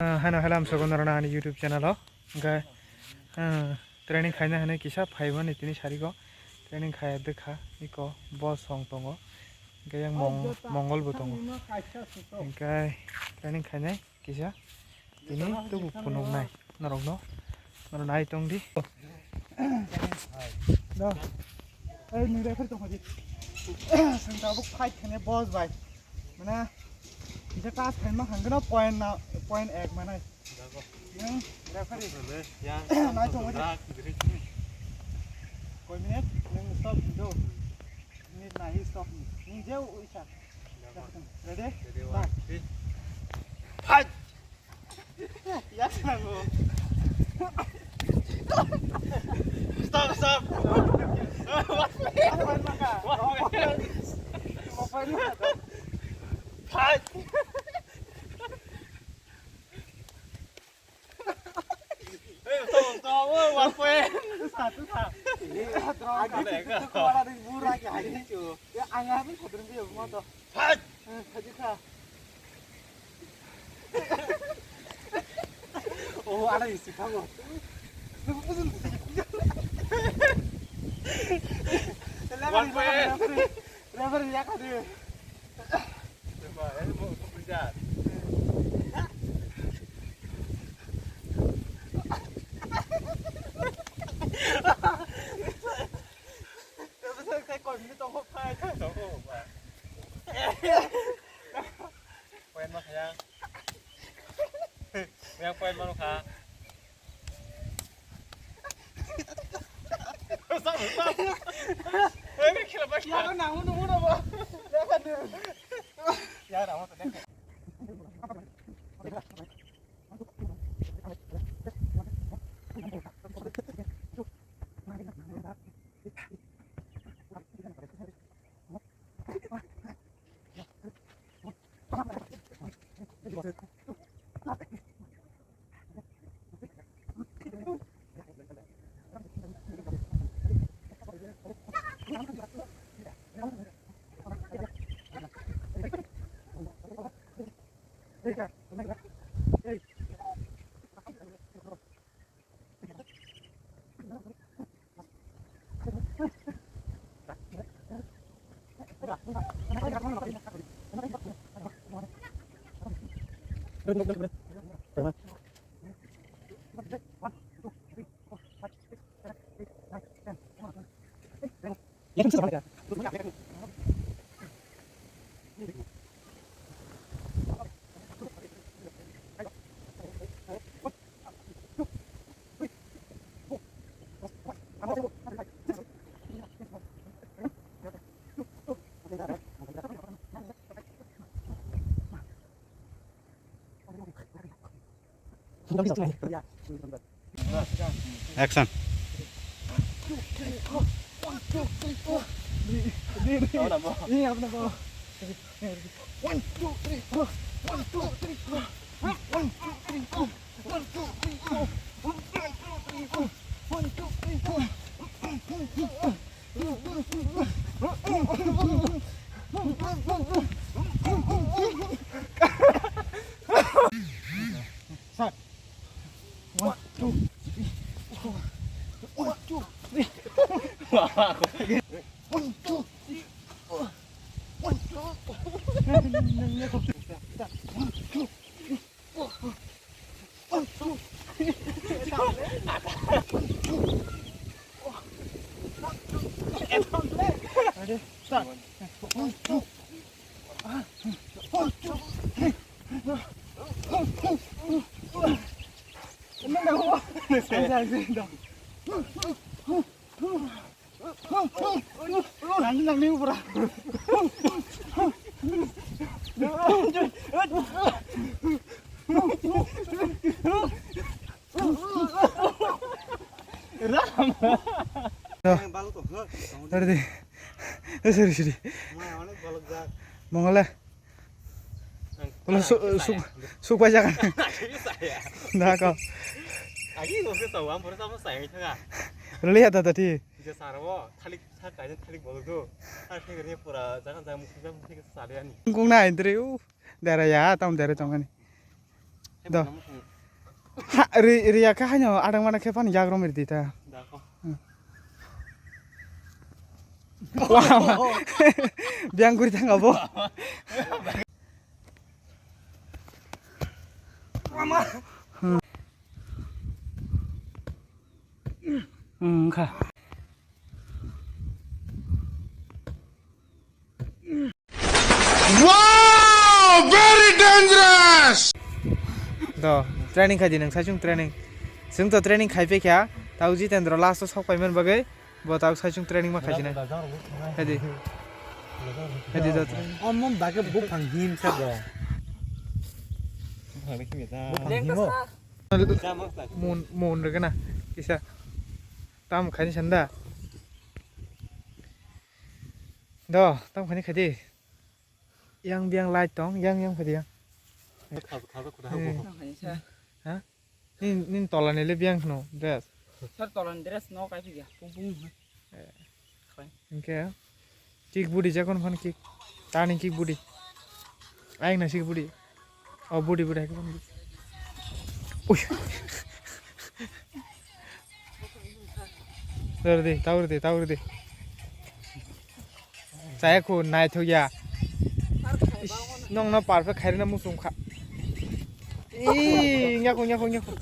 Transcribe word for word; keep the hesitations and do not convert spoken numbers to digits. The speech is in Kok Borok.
Ah, hano halam sogo norona ani YouTube channel o. Hingke, ah, training khaina hwnwi kisa phaimani tini sariko. Training khaya dekha iko bo song tongo. Hingke yang mong-, mongol bo tongo. Hingke training khainai kisa tini tubu phunuknai norokno. Norok nai tongdi. No. Ei, nini referee tongkha di. Sengta bo fight khane boss bai. Mana, kisa touch khaima hangno point na, point ek manai. Nang referee. Nai tongkha di. Koi minute? Nang stop do. Minute nai stop ni. Nang jeu uisa. Ready? Ready, one, three. Fight! Yes, nango. Stop, stop. Fight. Hey, stop, stop. Oh, one point. Satu sa. Ini terang. Ada yang buruk ya, ini cu. Ya, angin satu dia motor. Fight. Hadi ka. Oh, ada isi kamu. One point. Referee, referee ya kadi. Coba, eh, mau kejar. Referee saya kau ini tunggu, Pak. Tunggu, Pak. Point ma khayang. Yang point ma nukha. Ini khela ba. Ya, nang unu unu ba. Ya, kan. Ya, nang unu. Action. One, two, three, four. One, two, three, four. One, two, three, four. One, two, three, four. One, two, three, four. One, two, three, four. One, two, three, four. One, two, three, four. Start. One, two, three, four. One, two, three. One, two, three, four. One, two. One, two, three, four. One, two, three. One, two, three. Ready? Start. One, two, three. One, two, three. Nangni, nangni, bura. Ram. Yang balok to, ha? Tadi di. Eh, sorry, sorry. Mai, onek balok jak. Mongole. Ang Wala su-, saya. Su-, su pajakan. Saya. Nah, kau. Agi, kau ke sawang, baru sama saya itu, Kak. Lihat tadi. Bisa sarwo, thalik, thak, kajen thalik bolok do. Thak, thak, ini pura, jangan, jangan, mukti, jangan, mukti, kesal ya nih. Kung na, indri, uh. Dara ya, tam dara tongani. Do. Ha, ri, riya khe haino adang mana khe phano yagromwi ridi ta. Dako. Hmm. Biyang guri thang abo. Hmm, kha. Wow, very dangerous. Do, training khai di nang, saichung training. Sung to training khai pe kya, tau Jitendra last to sok pai man bagai, bo tau saichung training ma khai jina. Khai di. Khai di do. Om mom bage bu phang him sa do. Mun, mun rega na, kisa. Tam khai ni sanda. Do, tam khani khadi. Yang biang light tong, yang yang khadi yang. Kha-, kha-, kha-, kha-, Eh. Tong khani sa. Ha? Nin, nin tola ni le biang no dress. Sir tola ni dress no kai phi ya. Pung pung. Eh. Khai. Hingke kick budi jakon phan kick. Turning kick budi. Ayang na sik budi. Oh, budi, budi, hai, budi. Ui. Taur di, taur di, taur di. Saya ku nai thok ya. Ish, nong no perfect khairina musung kha. Ih, nyaku, nyaku, nyaku.